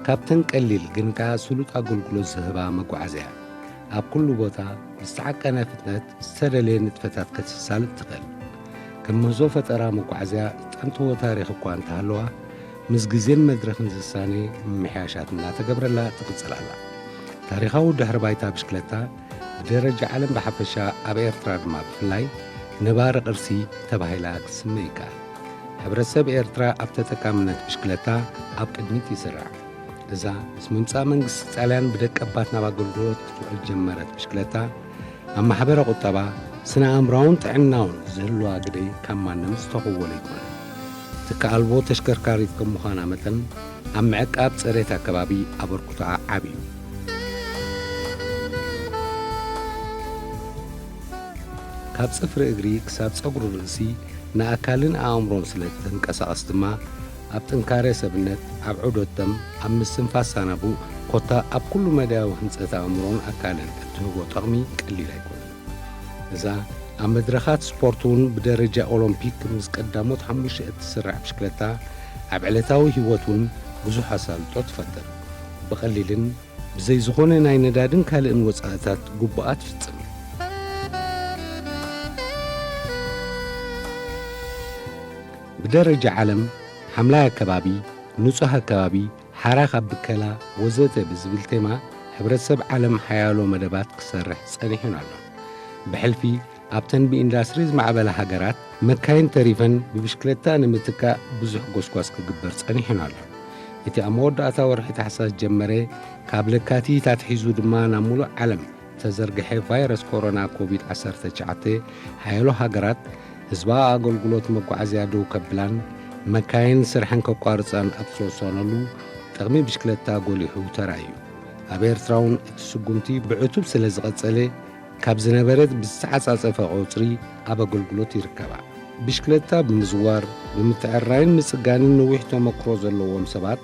ካብተን ቀሊል ግን ከኣ ስሉጥ ኣገልግሎት ዝህባ መጓዓዝያ፣ ኣብ ኩሉ ቦታ ብዝተዓቀነ ፍጥነት ዝተደለየ ንጥፈታት ከተሳልጥ ትኽእል። ከም ምህዞ ፈጠራ መጓዓዝያ ዝጠንተዎ ታሪኽ እኳ እንተሃለዋ፣ ምስ ግዜን መድረኽን ዝሳነ ምምሕያሻት እናተገብረላ ትቕጽል ኣላ። ታሪኻዊ ድሕሪ ባይታ ብሽክለታ ብደረጃ ዓለም ብሓፈሻ፣ ኣብ ኤርትራ ድማ ብፍላይ ነባሪ ቅርሲ ተባሂላ ክትስመ ይከኣል። ሕብረተሰብ ኤርትራ ኣብ ተጠቃምነት ብሽክለታ ኣብ ቅድሚት ይስራዕ። እዛ ምስ ምምጻእ መንግስቲ ጣልያን ብደቀባት ናብ ኣገልግሎት ክትውዕል ጀመረት ብሽክለታ፣ ኣብ ማሕበረ ቁጠባ፣ ስነ ኣእምራውን ጥዕናውን ዝህልዋ ግደ ካብ ማንም ዝተኸወለ ኣይኮነን። ትካ ኣልቦ ተሽከርካሪት ከም ምዃና መጠን፣ ኣብ ምዕቃብ ጽሬት ኣከባቢ ኣበርክቶኣ ዓቢ እዩ። ካብ ጽፍሪ እግሪ ክሳብ ጸጉሪ ርእሲ ንኣካልን ኣእምሮን ስለ ተንቀሳቐስ ድማ፣ ኣብ ጥንካረ ሰብነት፣ ኣብ ዑደት ደም፣ ኣብ ምስትንፋስ ሳናቡእ፣ ኮታ ኣብ ኩሉ መዳያዊ ህንጸት ኣእምሮን ኣካልን እትህቦ ጠቕሚ ቀሊል ኣይኮነን። እዛ ኣብ መድረኻት ስፖርት እውን ብደረጃ ኦሎምፒክ ምስ ቀዳሞት ሓሙሽተ እትስራሕ ብሽክለታ፣ ኣብ ዕለታዊ ህይወት እውን ብዙሕ ኣሳልጦ ትፈጥር። ብቐሊልን ብዘይ ዝኾነ ናይ ነዳድን ካልእን ወጻእታት ግቡኣ ትፍጽም። ብደረጃ ዓለም፣ ሓምላይ ኣከባቢ፣ ንጹህ ኣከባቢ፣ ሓራ ካብ ብከላ፣ ወዘተ ብዝብል ቴማ፣ ሕብረተሰብ ዓለም ሓያሎ መደባት ክሰርሕ ጸኒሑን ኣሎ። ብሕልፊ ኣብተን ብኢንዳስትሪ ዝማዕበላ ሃገራት፣ መካይን ተሪፈን ብብሽክለታ ንምትካእ ብዙሕ ጎስጓስ ክግበር ጸኒሑን ኣሎ። እቲ ኣብ መወዳእታ ወርሒ ታሕሳስ ዝጀመረ፣ ካብ ለካቲት ኣትሒዙ ድማ ናብ ሙሉእ ዓለም ዝተዘርግሐ ቫይረስ ኮሮና ኮቪድ ዓሰርተ ትሽዓተ፣ ሓያሎ ሃገራት ህዝባዊ ኣገልግሎት መጓዓዝያ ደው ከብላን መካይን ስርሐን ከቋርጻን ኣብ ዝተወሰነሉ፣ ጥቕሚ ብሽክለታ ጎሊሑ ተራእዩ። ኣብ ኤርትራ እውን እቲ ስጉምቲ ብዕቱብ ስለ ዝቐጸለ፣ ካብ ዝነበረ ብዝተዓጻጸፈ ቁጽሪ ኣብ ኣገልግሎት ይርከባ። ብሽክለታ ብምዝዋር፣ ብምትዕራይን ምጽጋንን ነዊሕ ተመክሮ ዘለዎም ሰባት፣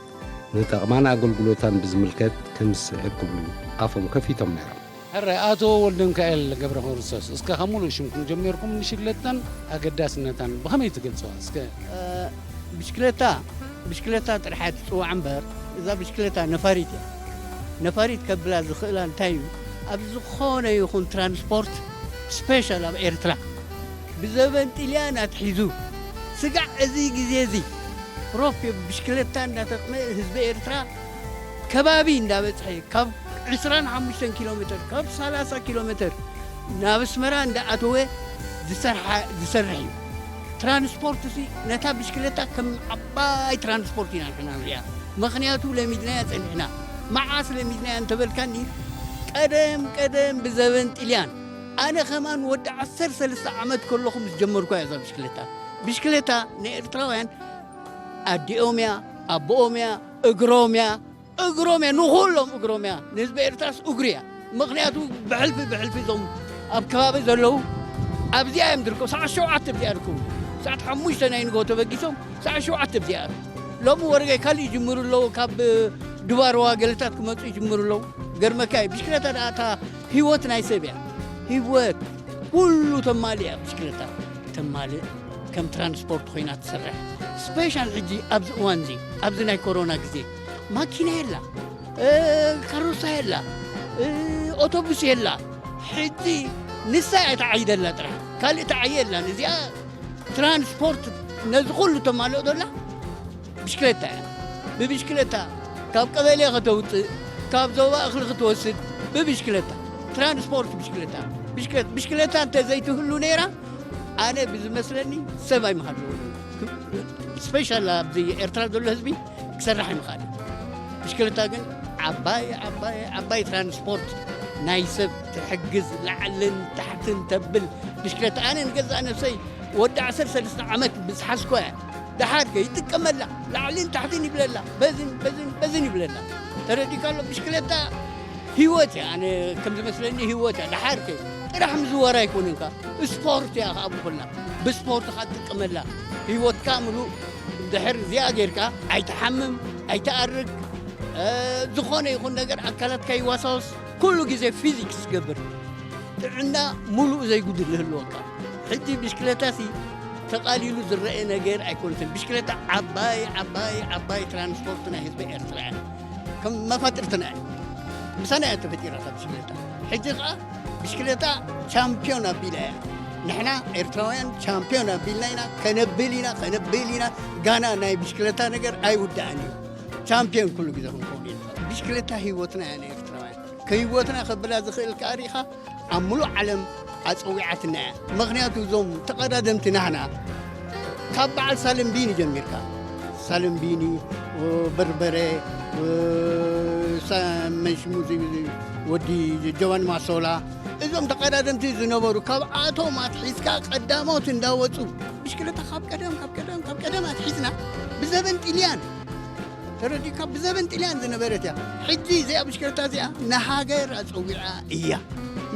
ንጠቕማን ኣገልግሎታን ብዝምልከት ከም ዝስዕብ ክብሉ ኣፎም ከፊቶም ነይሮም። ሕራይ፣ ኣቶ ወልደሚካኤል ገብረክርስቶስ፣ እስከ ካብ ሙሉእ ሽምኩም ጀሚርኩም ንሽግለታን ኣገዳስነታን ብኸመይ ትገልጽዋ? እስከ። እ፣ ብሽክለታ፣ ብሽክለታ ጥራሕ እያ ትጽዋዕ እምበር፣ እዛ ብሽክለታ ነፋሪት እያ። ነፋሪት ከብላ ዝኽእላ እንታይ እዩ? ኣብ ዝኾነ ይኹን ትራንስፖርት፣ ስፔሻል ኣብ ኤርትራ፣ ብዘበን ጥልያን ኣትሒዙ፣ ስጋዕ እዚ ግዜ እዚ፣ ሮፕ ብሽክለታ እንዳተቕመ ህዝቢ ኤርትራ ከባቢ እንዳበጽሐ፣ ካብ ዕስራን ሓሙሽተን ኪሎ ሜተር፣ ካብ ሰላሳ ኪሎ ሜተር ናብ ኣስመራ እንዳኣተወ ዝሰርሓ-፣ ዝሰርሕ እዩ። ትራንስፖርት ሲ ነታ ብሽክለታ ከም ዓባይ ትራንስፖርት ኢና ንሕና ንሪኣ። ምኽንያቱ ለሚድናያ ጸኒሕና። መዓስ ለሚድናያ እንተበልካኒ፣ ቀደም ቀደም ብዘበን ጥልያን፣ ኣነ ከማን ወዲ ዓሰርተ ሰለስተ ዓመት ከለኹ ምስ ጀመርኳ እያ እዛ ብሽክለታ። ብሽክለታ ንኤርትራውያን ኣዲኦም እያ፣ ኣቦኦም እያ፣ እግሮም እያ፣ እግሮም እያ፣ ንኹሎም እግሮም እያ። ንህዝቢ ኤርትራስ እግሩ እያ። ምኽንያቱ ብሕልፊ ብሕልፊ እዞም ኣብ ከባቢ ዘለዉ ኣብዚኣ እዮም ዝርከቡ። ሰዓት ሸውዓተ ኣብዚኣ ይርከቡ። ሰዓት ሓሙሽተ ናይ ንግሆ ተበጊሶም ሰዓት ሸውዓተ ኣብዚኣ። ሎሚ ወረገ ካልእ ይጅምሩ ኣለዉ፣ ካብ ድባርዋ ገለታት ክመጹ ይጅምሩ ኣለዉ። ገርመካ እዩ። ብሽክለታ ደኣ እታ ህይወት ናይ ሰብ እያ። ህይወት ኩሉ ተማልእ እያ ብሽክለታ። ተማልእ፣ ከም ትራንስፖርት ኮይና ትሰርሕ። ስፔሻል ሕጂ ኣብዚ እዋን እዚ፣ ኣብዚ ናይ ኮሮና ግዜ ማኪና የላ፣ እ፣ ካሮሳ የላ፣ እ፣ ኦቶቡስ የላ። ሕጂ ንሳ እያ ተዓይደላ ጥራሕ፣ ካልእ ተዓይ የላን። እዚኣ ትራንስፖርት ነዚ ኩሉ ተማልኦ ዘላ ብሽክለታ እያ። ብብሽክለታ ካብ ቀበሌ ከተውፅእ፣ ካብ ዞባ እኽሊ ክትወስድ ብብሽክለታ። ትራንስፖርት ብሽክለታ። ብሽክለታ፣ ብሽክለታ እንተዘይትህሉ ነይራ፣ ኣነ ብዝመስለኒ ሰብ ኣይምሃለወን። ስፔሻል ኣብዚ ኤርትራ ዘሎ ህዝቢ ክሰርሕ ኣይምኽኣልን። ብሽክለታ ግን ዓባይ፣ ዓባይ፣ ዓባይ ትራንስፖርት፣ ናይ ሰብ ትሕግዝ፣ ላዕልን ታሕትን ተብል ብሽክለታ። ኣነ ንገዛእ ነብሰይ ወዲ ዓሰርተ ሰለስተ ዓመት ምስ ሓዝኮ እያ። ደሓር ከ ይጥቀመላ፣ ላዕልን ታሕትን ይብለላ፣ በዝን፣ በዝን፣ በዝን ይብለላ። ተረዲእካ ኣሎ? ብሽክለታ ህይወት እያ። ኣነ ከም ዝመስለኒ ህይወት እያ። ደሓር ከ ጥራሕ ምዝዋር ኣይኮነን ከ፣ ስፖርት እያ ከኣ ብኹላ። ብስፖርት ከ ትጥቀመላ። ህይወትካ ምሉእ ድሕር እዚኣ ጌርካ ኣይትሓምም፣ ኣይትኣርግ፣ እ፣ ዝኾነ ይኹን ነገር ኣካላትካ ይዋሳወስ። ኩሉ ግዜ ፊዚክስ ትገብር። ጥዕና ሙሉእ ዘይጉድል ይህልወካ። ሕጂ ብሽክለታሲ ተቓሊሉ ዝረአ ነገር ኣይኮነትን። ብሽክለታ ዓባይ፣ ዓባይ፣ ዓባይ ትራንስፖርት ናይ ህዝቢ ኤርትራ እያ። ከም መፋጥርትና እያ። ምሳና እያ ተፈጢራ እታ ብሽክሌታ። ሕጂ ኸዓ ብሽክሌታ ቻምፒዮን ኣቢላ እያ። ንሕና ኤርትራውያን ቻምፒዮን ኣቢልና ኢና፣ ከነብል ኢና፣ ከነብል ኢና። ጋና ናይ ብሽክሌታ ነገር ኣይውዳእን እዩ። ቻምፒዮን ኩሉ ግዜ ክንከውን ኢና። ብሽክሌታ ህይወትና እያ ንኤርትራውያን። ከህይወትና ከብላ ዝኽእል ከኣ ርኢኻ ኣብ ምሉእ ዓለም ኣጸዊዓትና እያ። ምኽንያቱ እዞም ተቐዳደምቲ ናህና ካብ በዓል ሳልምቢኒ ጀሚርካ፣ ሳልምቢኒ፣ በርበረ፣ ሳ-፣ መን ሽሙ እዚ ወዲ ጆባኒ ማሶላ፣ እዞም ተቐዳደምቲ ዝነበሩ፣ ካብኣቶም ኣትሒዝካ ቀዳሞት እንዳወጹ፣ ብሽክለታ ካብ ቀደም፣ ካብ ቀደም፣ ካብ ቀደም ኣትሒዝና ብዘበን ጥልያን ተረዲእካ፣ ብዘበን ጥልያን ዝነበረት እያ። ሕጂ እዚኣ ብሽክለታ እዚኣ ንሃገር ኣጸዊዓ እያ።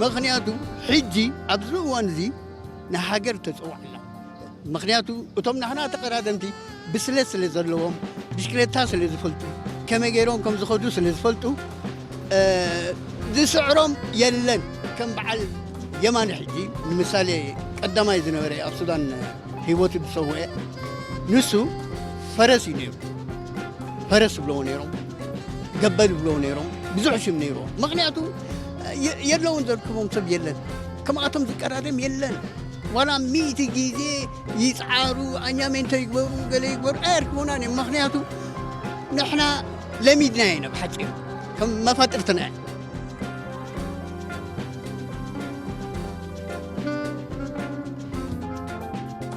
ምኽንያቱ ሕጂ ኣብዚ እዋን እዚ ንሃገር ተጸውዕ ኣላ። ምኽንያቱ እቶም ናህና ተቐዳደምቲ ብስለት ስለ ዘለዎም፣ ብሽክለታ ስለ ዝፈልጡ፣ ከመይ ገይሮም ከም ዝኸዱ ስለ ዝፈልጡ፣ እ፣ ዝስዕሮም የለን። ከም በዓል የማነ ሕጂ ንምሳሌ ቀዳማይ ዝነበረ ኣብ ሱዳን ህይወቱ ዝሰውአ ንሱ ፈረስ እዩ ነይሩ። ፈረስ ይብለዎ ነይሮም፣ ገበል ይብለዎ ነይሮም፣ ብዙሕ ሽም ነይርዎ። ምኽንያቱ የ-፣ የለውን ዘርክቦም ሰብ የለን። ከምኣቶም ዝቀዳደም የለን። ዋላ ሚእቲ ግዜ ይጽዓሩ፣ ኣኛሜንቶ ይግበሩ፣ ገለ ይግበሩ፣ ኣየርክቡናን እዮም። ምኽንያቱ ንሕና ለሚድናዮ ኢና ብሓጺሩ፣ ከም መፋጥርትና እያ።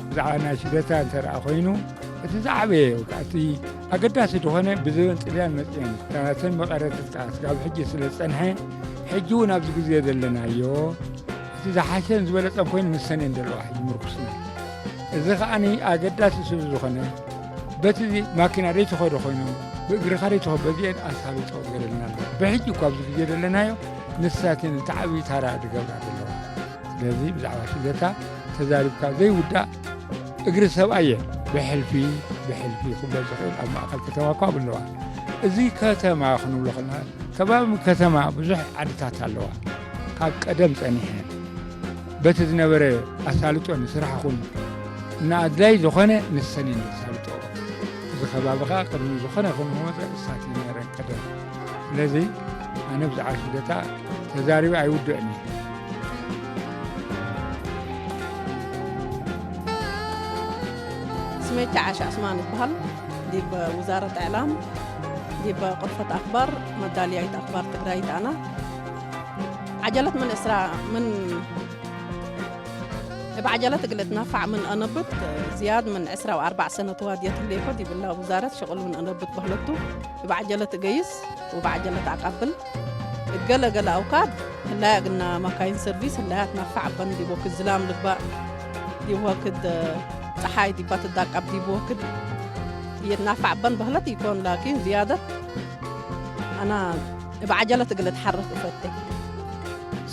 ብዛዕባ ናይ ሽደታ እንተ ደኣ ኮይኑ፣ እቲ ዝዓበየ ወይ ከዓ እቲ ኣገዳሲ ዝኾነ ብዘበን ጥልያን መጺኦም ናተን መቐረትታት ክሳብ ሕጂ ስለ ዝጸንሐ፣ ሕጂ እውን ኣብዚ ግዜ ዘለናዮ እቲ ዝሓሸን ዝበለጸን ኮይኑ ንሰን እየን ዘለዋ ሕጂ ምርኩስና። እዚ ከኣኒ ኣገዳሲ ስለ ዝኾነ፣ በቲ ማኪና ዘይተኸዶ ኮይኖም፣ ብእግርኻ ዘይተኸዶ በዚአን ኣሳልጦ ገይረልና ኣሎ። ብሕጂ እኳ ኣብዚ ግዜ ዘለናዮ ንሳተን እቲ ዓብዪ ታራ ዝገብራ ዘለዋ። ስለዚ ብዛዕባ ሽደታ ተዛሪብካ ዘይውዳእ እግሪ ሰብኣየ ብሕልፊ፣ ብሕልፊ ክብሎ ዝኽእል ኣብ ማእከል ከተማ እኳ ኣለዋ። እዚ ከተማ ክንብሎ ከለና ከባቢ ከተማ ብዙሕ ዓድታት ኣለዋ። ካብ ቀደም ጸኒሐን በቲ ዝነበረ ኣሳልጦ ንስራሕ ኹን እና ኣድላይ ዝኾነ ንሰን እየን ዘሳልጦ። እዚ ከባቢ ኸኣ ቅድሚ ዝኾነ ይኹን መወፀ እሳት እዩ ነይረን ቀደም። ስለዚ ኣነ ብዛዕባ ሽደታ ተዛሪበ ኣይውድእን እዩ። ስሜቻ ዓሻ ኣስማን ይበሃል። ዲብ ውዛረት ኣዕላም ዲብ ቁርፈት ኣኽባር መዳልያይት ኣኽባር ትግራይት ኣና ዓጀለት ምን እስራ ምን እብ ዓጀለት እግል እትናፋዕ ምን አነብት ዝያድ ምን ዕስራ ወአርባዕ ሰነት ዋድየት ህሌኮ ዲብላ ውዛረት ሽቁል ምን አነብት በህለቱ እብ ዓጀለት እገይስ ወእብ ዓጀለት አቀብል። እገለ ገለ አውካድ ህላያ እግልና መካይን ሰርቪስ ህላያ ትናፋዕ በን ዲብ ወክድ ዝላም ልግባእ ዲብ ወክድ ጸሓይ ዲባ ትዳቀብ ዲብ ወክድ እየትናፋዕ በን በህለት ኢኮን ላኪን ዝያደት አና እብ ዓጀለት እግል እትሓርክ እፈቴ።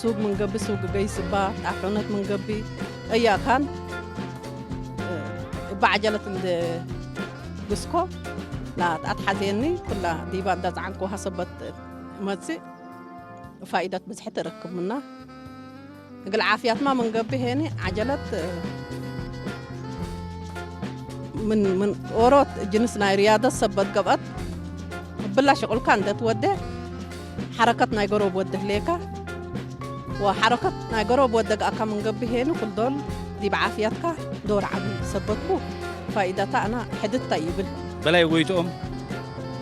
ሱግ ምን ገብእ ሱግ እገይስ እባ፣ ጣሑነት ምን ገብእ እያ ካን እባ ዓጀለት እንደ ግስኮ ላትኣትሓዜኒ ኩላ ዲባ እንዳ ጸዓንኩሃ ሰበት መጽእ ፋይዳት ብዝሒ ትረክብ ምና። እግል ዓፍያትማ ምን ገብእ ሄኒ ዓጀለት ምን፣ ምን ኦሮት ጅንስ ናይ ርያደት ሰበት ገብአት እብላ ሽቁልካ እንደ ትወደ ሓረከት ናይ ገሮብ ወደ ህሌካ ወሓረከት ናይ ገሮብ ወደ ገኣካ ምን ገብእ ሄኒ ኩልዶል ዲብ ዓፍያትካ ዶር ዓቢ ሰበትኩ ፋይዳታ ኣና ሕድታ ይብል። በላይ ጎይትኦም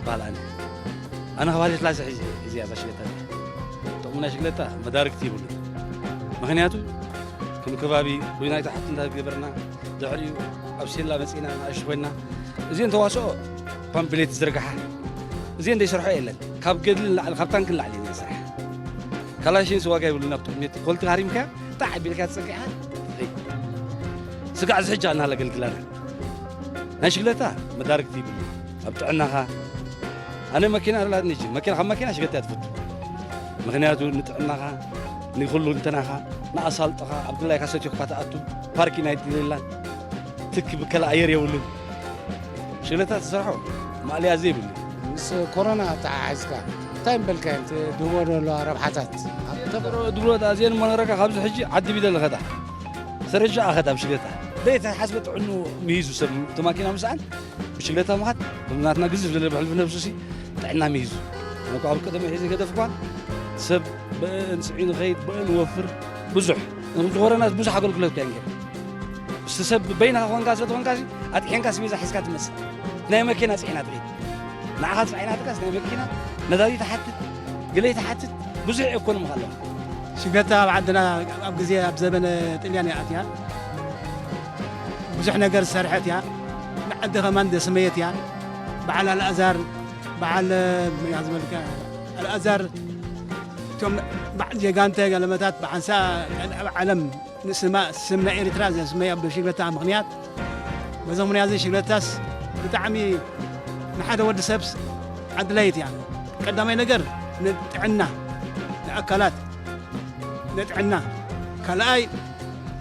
በሃል ኣነ። ኣነ ከባቢ ስላሴ ሒዘ እዚኣ እዛ ሽግለታ እዚኣ። ጥቕሚ ናይ ሽግለታ መዳርግቲ ይብሉ። ምኽንያቱ ከም ከባቢ ቡናይታ ሓፍቲ እንዳገበርና ድሕሪኡ ኣብ ሴላ መጺእና ንኣሽቱ ኮይንና እዚአን ተዋስኦ ፓምፕሌት ዝርግሓ እዚአን ዘይሰርሖ የለን። ካብ ገድሊ ንላዕሊ ካብ ታንክ ንላዕሊ እየን ዝሰርሓ። ካላሽን ስዋጋ ይብሉ ናብ ጥቕሜት ኮልቲ ሃሪምካ ጣዕ ቢልካ ትጸጊዕካ ትኸይድ። ስጋዕ ዝሕጃ እናሃለ ኣገልግላና። ናይ ሽግለታ መዳርግቲ ይብሉ። ኣብ ጥዕናኻ ኣነ መኪና ኣላትኒ እጂ መኪና ካብ መኪና ሽገት እያ ትፈቱ። ምኽንያቱ ንጥዕናኻ ንኹሉ እንተናኻ ንኣሳልጦኻ ኣብ ድላይካ ሰትዮ እኳ ትኣቱ ፓርኪን ኣይትደልየላን። ትክ ብከላ ኣየር የብሉን። ሽግለታ ትሰርሖ ማእለያ ዘይብሉ። ምስ ኮሮና ኣተሓሒዝካ እንታይ ምበልካየን ትህቦ ዘሎ ረብሓታት? ኣብ ተፈጥሮ ድብሎት ኣዝየን መነረካ ካብዚ ሕጂ ዓዲ ቢለ ለኸዳ ሰረጃ ኣኸዳ ብሽግለታ ዘይተሓስበ ጥዕኑ ምሂዙ ሰብ እቲ ማኪና ምስኣን ብሽግለታ ምኻድ ከም ናትና ግዝፍ ዝበለ ብሕልፊ ነብሱ ሲ ጥዕና ምሂዙ። ካብ ቅድሚ ሕዚ ገደፍ እኳ ሰብ ብእን ጽዒኑ ኸይድ፣ ብእን ወፍር ብዙሕ። እዚ ኮሮና ብዙሕ ኣገልግሎት እኳ የንገር። ምስ ሰብ በይንኻ ኮንካ ስለ ዝኾንካ ሲ፣ ኣጥሒንካ ስቤዛ ሒዝካ ትመጽእ። ናይ መኪና ጽዒና ትኸይድ። ንዓኻ ጽዒናትካስ ናይ መኪና ነዳዲ ትሓትት፣ ግለይ ትሓትት፣ ብዙሕ ኢኮኖሚ ኣለዎ። ሽገታ ኣብ ዓድና ኣብ ግዜ ኣብ ዘበነ ጥልያን እያ ኣትያ። ብዙሕ ነገር ዝሰርሐት እያ። ንዓዲ ከማን ዘስመየት እያ። በዓል ኣልኣዛር፣ በዓል፣ መን እያ ዝበልካ? ኣልኣዛር፣ እቶም በዓል ጀጋንተ ገለመታት ብሓንሳ ኣብ ዓለም ንስማ፣ ስም ናይ ኤርትራ ዘስመያ ብሽግለታ ምኽንያት፣ በዚ ምኽንያት እዚ ሽግለታስ ብጣዕሚ ንሓደ ወዲ ሰብስ ኣድላይት እያ። ቀዳማይ ነገር ንጥዕና፣ ንኣካላት፣ ንጥዕና። ካልኣይ፣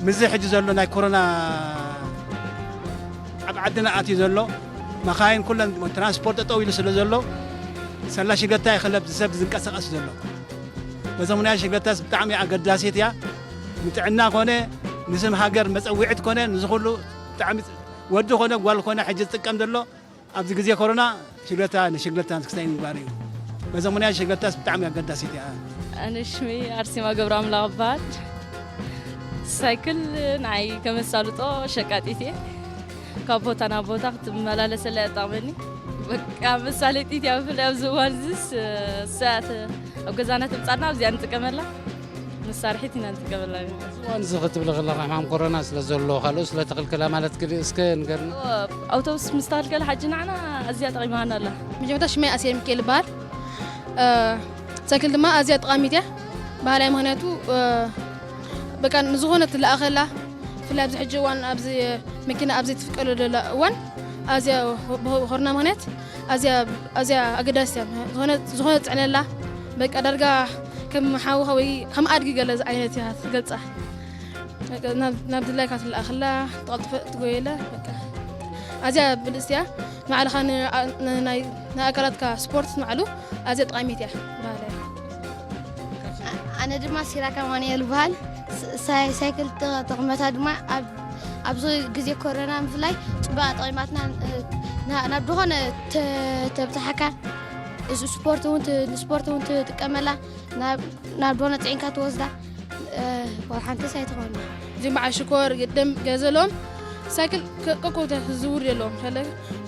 ምዚ ሕጂ ዘሎ ናይ ኮሮና ኣብ ዓድና ኣትዩ ዘሎ፣ መኻይን ኩለን ትራንስፖርት ጠጠው ኢሉ ስለ ዘሎ፣ ሰላ ሽገታ ይኽለብ ሰብ ዝንቀሳቐስ ዘሎ። በዚ ምኽንያት ሽግለታስ ብጣዕሚ ኣገዳሲት እያ። ንጥዕና ኮነ፣ ንስም ሃገር መጸዊዕት ኮነ፣ ንዚ ኩሉ ብጣዕሚ ወዲ ኮነ ጓል ኮነ ሕጂ ዝጥቀም ዘሎ ኣብዚ ግዜ ኮሮና ሽግለታ ንሽግለታ ክስታይ ምግባር እዩ። በዚ ምኽንያት ሽግለታስ ብጣዕሚ ኣገዳሲት እያ። ኣነ ሽመይ ኣርሴማ ገብረኣምላኽ እበሃል። ሳይክል ንዓይ ከመሳልጦ ሸቃጢት እየ። ካብ ቦታ ናብ ቦታ ክትመላለሰላ እያ ትጠቕመኒ። በቃ መሳለጢት እያ፣ ብፍላይ ኣብዚ እዋን እዚስ፣ እሳ እያ ተ-፣ ኣብ ገዛና ተምጻና ኣብዚኣ ንጥቀመላ። መሳርሒት ኢና ንጥቀመላ። እዚ እዋን እዚ ክትብሊ ከለኻ ሕማም ኮሮና ስለ ዘሎ፣ ካልኦት ስለ ተኸልከላ ማለት ግን እስከ ንገርና። ኣውቶቡስ ምስ ተኸልከለ ሓጂ ንዓና ኣዝያ ጠቒማና ኣላ። መጀመርታ ሽመይ ኣሴር ሚካኤል ይበሃል። እ፣ ሳይክል ድማ ኣዝያ ጠቓሚት እያ። ባህላዊ ምኽንያቱ፣ እ፣ በቃ ንዝኾነ ትለኣኸላ፣ ብፍላይ ኣብዚ ሕጂ እዋን ኣብዚ መኪና ኣብ ዘይትፍቀደሉ ዘላ እዋን ኣዝያ ብ-፣ ብኮሮና ምኽንያት ኣዝያ፣ ኣዝያ ኣገዳሲት እያ። ዝኾነ፣ ዝኾነ ትጽዕነላ፣ በቃ ዳርጋ ከም ሓውኻ ወይ ከም ኣድጊ ገለ ዓይነት እያ ትገልጻ። በቃ ናብ፣ ናብ ድላይካ ትለኣኸላ፣ ትቐልጥፈ፣ ትጎየላ፣ በቃ ኣዝያ ብልጽቲ እያ። ንባዕልኻ ን-፣ ን-፣ ናይ፣ ናይ ኣካላትካ ስፖርት ንባዕሉ ኣዝያ ጠቓሚት እያ በሃላይ። ኣነ ድማ ሲራክ ኣማኑኤል ይበሃል። ስ-፣ ሳይ-፣ ሳይክል ጥ-፣ ጥቕመታ ድማ ኣብ፣ ኣብዚ ግዜ ኮሮና ምፍላይ ጽቡቕ ጠቒማትና፣ እ፣ ና-፣ ናብ ዝኾነ ተ-፣ ተብጽሓካ፣ ስ-፣ ስፖርት እውን ት-፣ ንስፖርት እውን ትጥቀመላ፣ ናብ፣ ናብ ዝኾነ ጽዒንካ ትወስዳ፣ እ፣ ዋላ ሓንቲስ ኣይትኾንና። እዚኦም በዓል ሽኮር፣ ግድም፣ ገለ ዘለዎም ሳይክል ከ-፣ ከኮተ ዝውር የለዎም፣ ፈለ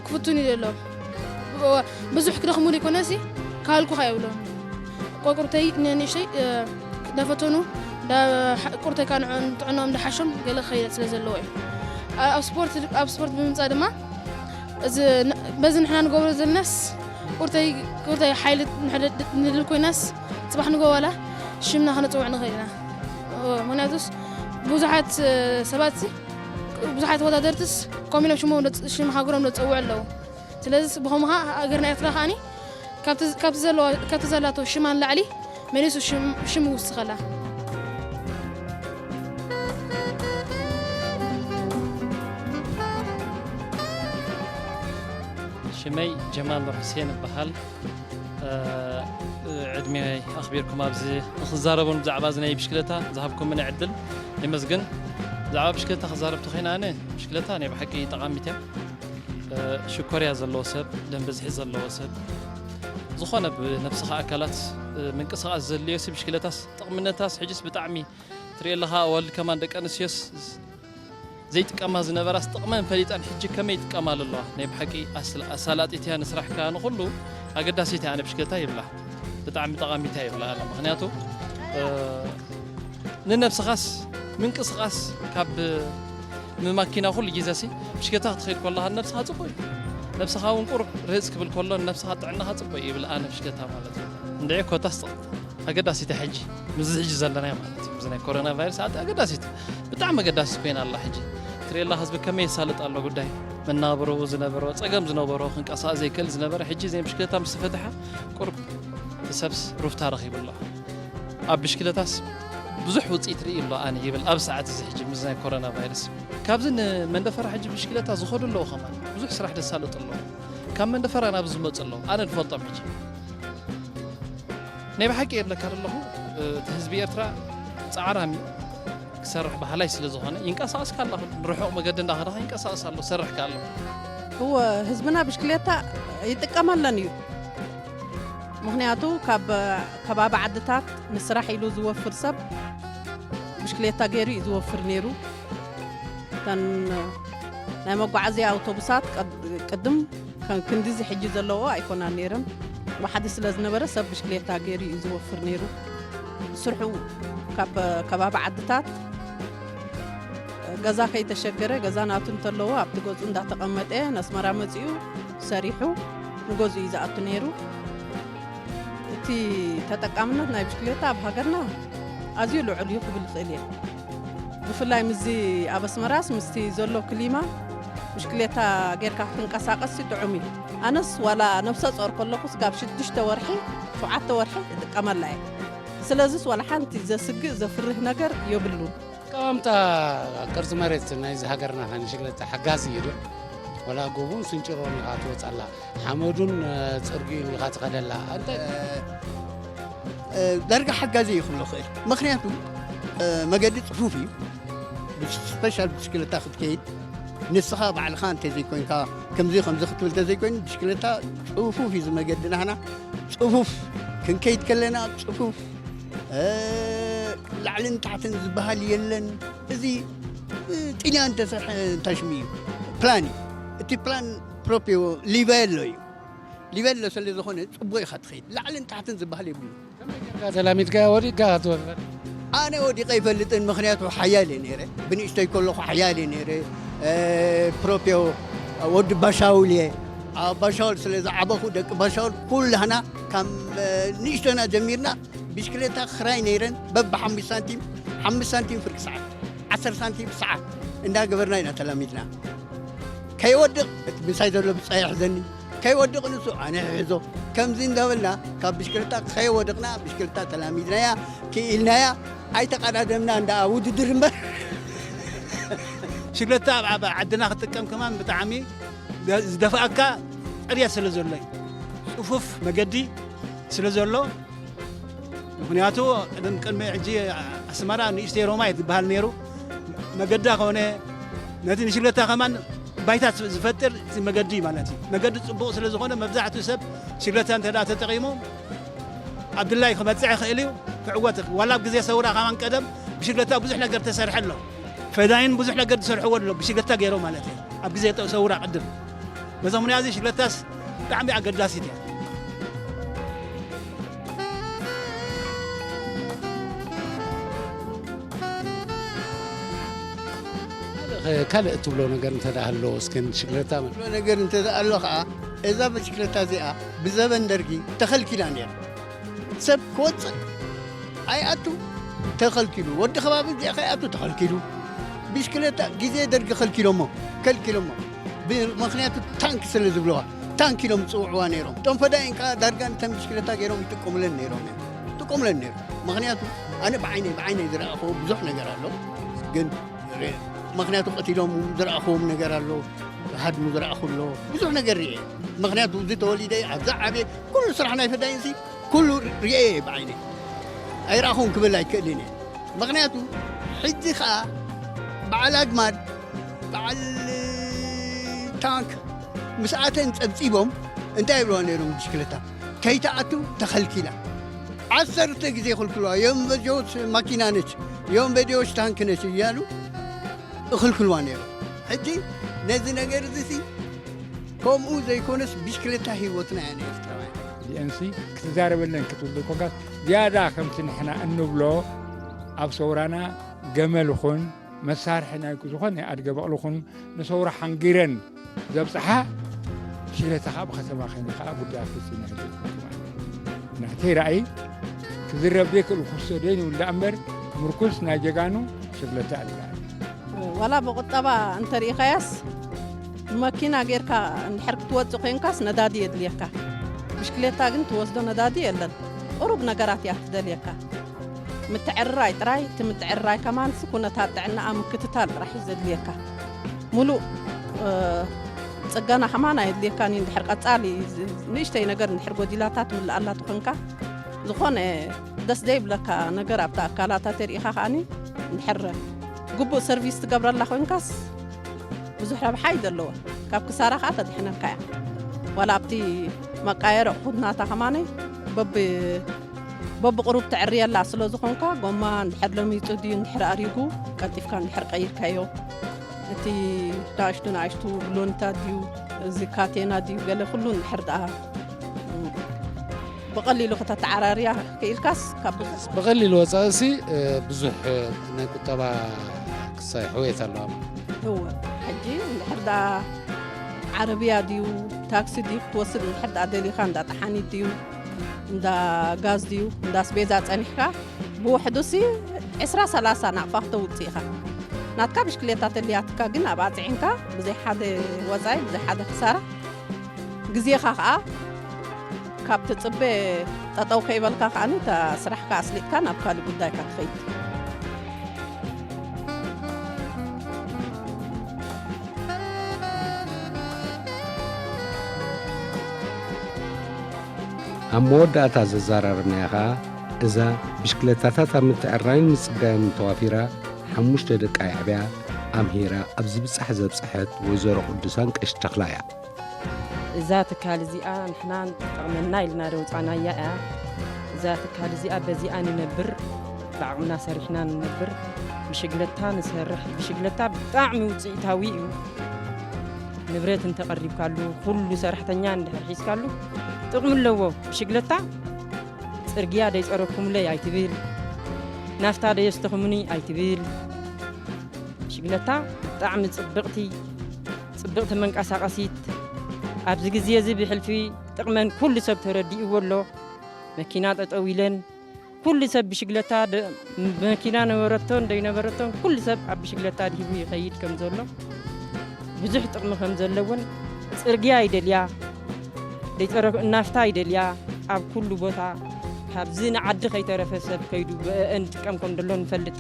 ክፍቱን እዩ ዘለዎም። ብዙሕ ክደኽሙ ዘይኮነሲ፣ ካልኩኻ የብሎም። ቆቁርተይ ንንእሽተይ፣ እ፣ እንዳፈተኑ፣ እንዳ-፣ ቁርተይ ካንዖን ጥዕኖም እንዳሓሾም ገለ ክኸይድ ስለ ዘለዎ እዩ። ኣ-፣ ኣብ ስፖርት፣ ኣብ ስፖርት ብምምጻእ ድማ፣ እዚ ን-፣ በዚ ንሕና ንገብሮ ዘለናስ ቁርተይ፣ ቁርተይ ሓይሊ ንሕደ-፣ ንድል ኮይናስ፣ ጽባሕ ንጎ ዋላ ሽምና ከነጽውዕ ንኽእል ኢና። እ፣ ምኽንያቱስ ብዙሓት፣ እ፣ ሰባትሲ፣ ብዙሓት ተወዳደርትስ ከምኡ ኢሎም ሽሞም ዶ-፣ ሽም ሃገሮም ዶ ዝጸውዑ ኣለዉ። ስለዚ ብኸምኡ ኸኣ ሃገርና ኤርትራ ከኣኒ ካብቲ፣ ካብቲ ዘለዋ፣ ካብቲ ዘላቶ ሽማ ንላዕሊ መሊሱ ሽም፣ ሽም ይውስኸላ። ሽመይ ጀማል ኑር ሕሴን እበሃል። እ፣ ዕድመይ ኣኽቢርኩም ኣብዚ ንኽዛረቡን ብዛዕባ እዚ ናይ ብሽክለታ ዝሃብኩምኒ ዕድል የመስግን። ብዛዕባ ብሽክለታ ክዛረብ ተኾይነ ኣነ ብሽክለታ ናይ ብሓቂ ጠቓሚት እያ። እ፣ ሽኮርያ ዘለዎ ሰብ፣ ደም ብዝሒ ዘለዎ ሰብ፣ ዝኾነ ብነብስኻ ኣካላት፣ እ፣ ምንቅስቓስ ዘድልዮሲ ብሽክለታስ ጥቕምነታስ ሕጅስ ብጣዕሚ ትሪኦ ኣለኻ። ኣዋልድ ከማን ደቂ ኣንስትዮስ ዘይጥቀማ ዝነበራስ ጥቕመን ፈሊጠን ሕጂ ከመይ ይጥቀማሉ ኣለዋ። ናይ ብሓቂ ኣስላ-፣ ኣሳላጢት እያ ንስራሕካ ንኹሉ ኣገዳሲት እያ። ኣነ ብሽክለታ ይብላ ብጣዕሚ ጠቓሚት እያ ይብላ ኣነ። ምኽንያቱ፣ እ፣ ንነብስኻስ ምንቅስቓስ ካብ ንማኪና ኩሉ ግዜሲ ብሽክለታ ክትኸይድ ከለኻ ንነብስኻ ጽቡቕ እዩ። ነብስኻ እውን ቁሩብ ርህጽ ክብል ከሎ ንነብስኻ ጥዕናኻ ጽቡቕ እዩ ይብል ኣነ ብሽክለታ ማለት እዩ። እንድዒ ኮታስ ኣገዳሲት እያ ሕጂ፣ ምስዚ ሕጂ ዘለናዮ ማለት እዩ። ምስዚ ናይ ኮሮና ቫይረስ ኣቲ ኣገዳሲት፣ ብጣዕሚ ኣገዳሲት ኮይና ኣላ ሕጂ። ትሪኦ ኣላ ህዝቢ ከመይ የሳልጥ ኣሎ ጉዳይ መናብርኡ ዝነበሮ፣ ጸገም ዝነበሮ፣ ክንቀሳቐስ ዘይክእል ዝነበረ፣ ሕጂ እዚ ናይ ብሽክለታ ምስ ተፈትሐ ቁሩብ እቲ ሰብስ ሩፍታ ረኺቡ ኣሎ። ኣብ ብሽክለታስ ብዙሕ ውጽኢት ርኢ ኣሎ ኣነ ይብል ኣብ ሰዓት እዚ ሕጂ ምስ ናይ ኮሮና ቫይረስ። ካብዚ ንመንደፈራ ሕጂ ብሽክለታ ዝኸዱ ኣለዉ ከማን ብዙሕ ስራሕ ደሳለጡ ኣለዉ። ካብ መንደፈራ ናብዚ ዝመጹ ኣለዉ። ኣነ ዝፈልጦም ሕጂ። ናይ ብሓቂ የብለካ ዘለኹ፣ እቲ ህዝቢ ኤርትራ ጻዕራም እዩ። ክሰርሕ በሃላይ ስለ ዝኾነ ይንቀሳቐስ ካላ፣ ንርሑቕ መገዲ እንዳኸደ ይንቀሳቐስ ኣሎ፣ ሰርሕ ካሎ። እወ፣ ህዝብና ብሽክሌታ ይጥቀመለን እዩ። ምኽንያቱ ካብ ከባቢ ዓድታት ንስራሕ ኢሉ ዝወፍር ሰብ ብሽክሌታ ገይሩ እዩ ዝወፍር ነይሩ። እተን ናይ መጓዓዝያ ኣውቶቡሳት ቀድ-፣ ቅድም ከ-፣ ክንድዚ ሕጂ ዘለዎ ኣይኮናን ነይረን። ወሓዲ ስለ ዝነበረ ሰብ ብሽክሌታ ገይሩ እዩ ዝወፍር ነይሩ። ስርሑ ካብ ከባቢ ዓድታት ገዛ ከይተሸገረ፣ ገዛ ናቱ እንተለዎ ኣብቲ ገጹ እንዳተቐመጠ ነስመራ መጺኡ ሰሪሑ ንገዝኡ እዩ ዝኣቱ ነይሩ። እቲ ተጠቃምነት ናይ ብሽክሌታ ኣብ ሃገርና ኣዝዩ ልዑል እዩ ክብል ይኽእል እየ። ብፍላይ ምስዚ ኣብ ኣስመራስ ምስቲ ዘሎ ክሊማ ብሽክሌታ ጌርካ ክትንቀሳቐስ ጥዑም እዩ። ኣነስ ዋላ ነብሰ ጾር ከለኹ ስጋብ ሽዱሽተ ወርሒ፣ ሸውዓተ ወርሒ እጥቀመላ እየ። ስለዚስ ዋላ ሓንቲ ዘስግእ ዘፍርህ ነገር የብሉን። ኣቀማምጣ ቅርጺ መሬት ናይዚ ሃገርና ንሽግለታ ሓጋዚ እዩ ዶ? ወላ ጎቡን ስንጭሮን ኢኻ ትወጻላ፣ ሓመዱን፣ እ፣ ጽርግዩን ኢኻ ትኸደላ። እንታይ እ፣ እ፣ ዳርጋ ሓጋዚ እዩ ክብሎ ክእል። ምኽንያቱ፣ እ፣ መገዲ ጽፉፍ እዩ። ብስ-፣ ስፔሻል ብሽክለታ ክትከይድ፣ ንስኻ ባዕልኻ እንተዘይኮይንካ፣ ከምዚ ከምዚ ክትብል እንተዘይኮይኑ፣ ብሽክለታ ጽፉፍ እዩ እዚ መገዲ ናህና። ጽፉፍ ክንከይድ ከለና ጽፉፍ፣ እ፣ ላዕልን ታሕትን ዝበሃል የለን። እዚ፣ እ፣ ጢልያን ተሰርሐ ታሽሚ እዩ። ፕላን እዩ። እቲ ፕላን ፕሮፕዮ ሊቬሎ እዩ። ሊቬሎ ስለ ዝኾነ ጽቡቕ ኢኻ ትኸይድ። ላዕልን ታሕትን ዝበሃል የብሉ። ከመይ ጌርካ ተላሚድካ ወዲቕካ ክትወፍር? ኣነ ወዲቐ ኣይፈልጥን፣ ምኽንያቱ ሓያል እየ ነይረ። ብንእሽተይ ከለኹ ሓያል እየ ነይረ። እ፣ ፕሮፕዮ ወዲ ባሻውል እየ። ኣብ ባሻውል ስለ ዝዓበኹ፣ ደቂ ባሻውል ኩላህና ካብ፣ እ፣ ንእሽቶና ጀሚርና ብሽክሌታ ክራይ ነይረን፣ በብሓሙሽተ ሳንቲም፣ ሓሙሽተ ሳንቲም ፍርቂ ሰዓት፣ ዓሰርተ ሳንቲም ሰዓት እንዳገበርና ኢና ተላሚድና። ከይወድቕ እቲ ምሳይ ዘሎ ብጻይ ይሕዘኒ፣ ከይወድቕ ንሱ ኣነ ይሕዞ። ከምዚ እንዳበልና ካብ ብሽክለታ ከይወደቕና ብሽክለታ ተላሚድናያ፣ ክኢልናያ፣ ኣይተቐዳደምና እንዳ ውድድር እምበር። ሽግለታ ኣብ፣ ኣብ ዓድና ክትጥቀም ከማን ብጣዕሚ ዝደፍኣካ ጽርየት ስለ ዘሎ እዩ። ጽፉፍ መገዲ ስለ ዘሎ፣ ምኽንያቱ ቅድም፣ ቅድሚ ሕጂ ኣስመራ ንእሽተይ ሮማ እዩ ዝበሃል ነይሩ። መገዳ ኮነ ነቲ ንሽግለታ ከማን ባይታ ዝፈጥር እቲ መገዲ ማለት እዩ። መገዲ ጽቡቕ ስለ ዝኾነ መብዛሕትኡ ሰብ ሽግለታ እንተ ደኣ ተጠቒሙ ኣብ ድላይ ክበጽሕ ይኽእል እዩ፣ ክዕወት ይኽእል። ዋላ ኣብ ግዜ ሰውራ ከማን ቀደም ብሽግለታ ብዙሕ ነገር ተሰርሐ ኣሎ። ፈዳይን ብዙሕ ነገር ዝሰርሕዎ ኣሎ ብሽግለታ ገይሮም ማለት እዩ። ኣብ ግዜ ሰውራ ቅድም በዚ ምኽንያት እዚ ሽግለታስ ብጣዕሚ ኣገዳሲት እያ። ካልእ እትብሎ ነገር እንተ ደኣ ኣሎ፣ እስከ ንሽግለታ መ- እትብሎ ነገር እንተ ደኣ ኣሎ ኸዓ፣ እዛ ብሽክለታ እዚኣ ብዘበን ደርጊ ተኸልኪላ ነይራ። ሰብ ክወጽእ ኣይኣቱ ተኸልኪሉ፣ ወዲ ከባቢ እዚኣ ከይኣቱ ተኸልኪሉ። ብሽክለታ ግዜ ደርጊ ከልኪሎሞ፣ ከልኪሎሞ። ብ-፣ ምኽንያቱ ታንክ ስለ ዝብልዋ፣ ታንክ ኢሎም ዝጽውዕዋ ነይሮም። እቶም ፈዳይን ከኣ ዳርጋ ነተን ብሽክለታ ገይሮም ይጥቀሙለን ነይሮም እዮም። ይጥቀሙለን ነይሮም። ምኽንያቱ ኣነ ብዓይነይ፣ ብዓይነይ ዝረኣኽዎ ብዙሕ ነገር ኣሎ። ግን ር-፣ ምኽንያቱ ቀቲሎም ዝረኣኽዎም ነገር ኣሎ፣ ሃድሙ ዝረኣኹ ኣሎ፣ ብዙሕ ነገር ርኤ። ምኽንያቱ እዚ ተወሊደ ኣብዛ ዓብየ ኩሉ ስራሕ ናይ ፈዳይንሲ ኩሉ ርኤ እየ ብዓይነይ። ኣይረኣኹን ክብል ኣይክእልን እየ። ምኽንያቱ ሕጂ ኸኣ በዓል ኣግማድ፣ በዓል ታንክ ምስ ኣተን ጸብጺቦም እንታይ ይብልዋ ነይሮም? ብሽክለታ ከይትኣቱ ተኸልኪላ። ዓሰርተ ግዜ ይኽልክልዋ እዮም። በጆት ማኪና ነች፣ እዮም በዲዎች ታንክ ነች እያሉ እኽልክልዋ ነይሩ። ሕጂ ነዚ ነገር እዚ ሲ ከምኡ ዘይኮነስ ብሽክለታ ህይወትና እያ ንኤርትራውያን። ቢኤንሲ ክትዛረበለን ክትብል ዘይኮንካስ ዝያዳ ከምቲ ንሕና እንብሎ ኣብ ሰውራና ገመል ኹን መሳርሒ ናይ ዝኾነ ኣድገ በቕሊ ኹን ንሰውራ ሓንጊረን ዘብጽሓ ሽግለታ ከዓ ብከተማ ኸይነ ከዓ ጉዳያት ፈጺመ ህዝቢ ማለት እዩ። ናተይ ራእይ ክዝረብ ዘይክእል ክውሰዶ ይንብል ደኣ እምበር ምርኩስ ናይ ጀጋኑ ሽግለታ ኣድጋ። ዋላ ብቁጠባ እንተሪኢኻያስ፣ መኪና ጌርካ እንድሕር ክትወጽእ ኮይንካስ ነዳዲ የድልየካ። ብሽክሌታ ግን ትወስዶ ነዳዲ የለን። ቁሩብ ነገራት እያ ትደልየካ። ምትዕርራይ ጥራይ፣ እቲ ምትዕርራይ ከማንሲ ኩነታት ጥዕናኣ ምክትታል ጥራሕ እዩ ዘድልየካ። ሙሉእ፣ እ፣ ጽገና ከማን ኣየድልየካን እዩ። እንድሕር ቀጻሊ ዝ-፣ ንእሽተይ ነገር እንድሕር ጎዲላታ ትምልኣላ ተኾንካ፣ ዝኾነ ደስ ዘይብለካ ነገር ኣብታ ኣካላታ ተሪኢኻ ከኣኒ እንድሕር ግቡእ ሰርቪስ ትገብረላ ኮይንካስ ብዙሕ ረብሓ እዩ ዘለዎ። ካብ ክሳራ ከኣ ተድሕነካ እያ። ዋላ ኣብቲ መቃየሪ ኣቑሑት ናታ ከማነይ በብ በብቕሩብ ተዕርየላ ስለ ዝኾንካ፣ ጎማ እንድሕር ለሚጹ ድዩ፣ እንድሕር ኣሪጉ፣ ቀልጢፍካ እንድሕር ቀይርካዮ፣ እቲ ንኣሽቱ ንኣሽቱ ብሎንታት ድዩ፣ እዚ ካቴና ድዩ፣ ገለ ኩሉ እንድሕር ደኣ ብቐሊሉ ከተተዓራርያ ክኢልካስ፣ ካብ ብዙሕ ብቐሊል ወጻእሲ፣ እ፣ ብዙሕ፣ እ፣ ናይ ቁጠባ ክሳይ ሕውየት ኣለዋ። እወ፣ ሕጂ እንድሕር ደኣ ዓረብያ ድዩ፣ ታክሲ ድዩ ክትወስድ እንድሕር ደኣ ደሊኻ፣ እንዳ ጠሓኒት ድዩ፣ እንዳ ጋዝ ድዩ፣ እንዳ ኣስቤዛ ጸኒሕካ፣ ብውሕዱሲ ዕስራ ሰላሳ ናቕፋ ክተውጽእ ኢኻ። ናትካ ብሽክሌታ ተልያትካ ግን ኣብኣ ጽዒንካ፣ ብዘይ ሓደ ወጻኢ፣ ብዘይ ሓደ ክሳራ፣ ግዜኻ ኸኣ ካብ ትጽበ ጠጠው ከይበልካ ከኣ፣ እታ ስራሕካ ኣስሊጥካ ናብ ካልእ ጉዳይካ ትኸይድ። ኣብ መወዳእታ ዘዘራረብናያ ኸኣ፣ እዛ ብሽክለታታት ኣብ ምትዕርራይን ምጽጋንን ተዋፊራ፣ ሓሙሽተ ደቃ የዕብያ ኣምሂራ ኣብ ዝብጻሕ ዘብጽሐት ወይዘሮ ቅዱሳን ቀሺ ተኽላ እያ። እዛ ትካል እዚኣ ንሕና ትጠቕመና ኢልና ደውፃናያ እያ። እዛ ትካል እዚኣ በዚኣ ንነብር፣ ብዓቕምና ሰሪሕና ንነብር። ብሽግለታ ንሰርሕ። ብሽግለታ ብጣዕሚ ውፅኢታዊ እዩ። ንብረት እንተቐሪብካሉ፣ ኩሉ ሰራሕተኛ እንድሕር ሒዝካሉ ጥቕሚ ኣለዎ። ብሽግለታ ጽርግያ ደይጸረኩምለይ ኣይትብል፣ ናፍታ ደየስተኹምኒ ኣይትብል። ብሽግለታ ብጣዕሚ ጽብቕቲ፣ ጽብቕቲ መንቀሳቐሲት። ኣብዚ ግዜ እዚ ብሕልፊ ጥቕመን ኩሉ ሰብ ተረዲእዎ ኣሎ። መኪና ጠጠው ኢለን ኩሉ ሰብ ብሽግለታ ደ-፣ መኪና ነበረቶን ደይነበረቶን ኩሉ ሰብ ኣብ ብሽግለታ ድሂቡ ይኸይድ ከም ዘሎ፣ ብዙሕ ጥቕሚ ከም ዘለዎን፣ ጽርግያ ይደልያ፣ ደይጸረ-፣ ናፍታ ይደልያ። ኣብ ኩሉ ቦታ ካብዚ ንዓዲ ከይተረፈ ሰብ ከይዱ ብአአን ይጥቀም ከም ዘሎ ንፈልጥ።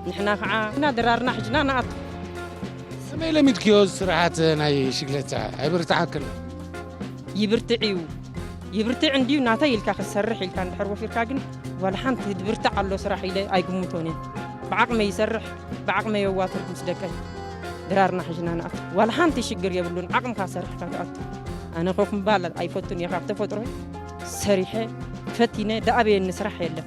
ንሕና ከዓ እና ድራርና ሕጅና ንኣቱ። ከመይ ለሚድክዮ ስርሓት ናይ ሽግለታ ኣይብርትዓክን? ይብርትዕ እዩ። ይብርትዕ እንድዩ ናተይ ኢልካ ክትሰርሕ ኢልካ እንድሕር ወፊርካ ግን ዋላ ሓንቲ ድብርትዕ ኣሎ ስራሕ ኢለ ኣይግምቶን እየ። ብዓቕመይ ይሰርሕ፣ ብዓቕመይ የዋትር ምስ ደቀይ። ድራርና ሒዝና ንኣቱ። ዋላ ሓንቲ ሽግር የብሉን፣ ዓቕምካ ሰሪሕካ ትኣቱ። ኣነ ኮፍ ምባል ኣይፈቱን እየ፣ ካብ ተፈጥሮ ሰሪሐ ፈቲነ ደኣበየኒ ስራሕ የለን።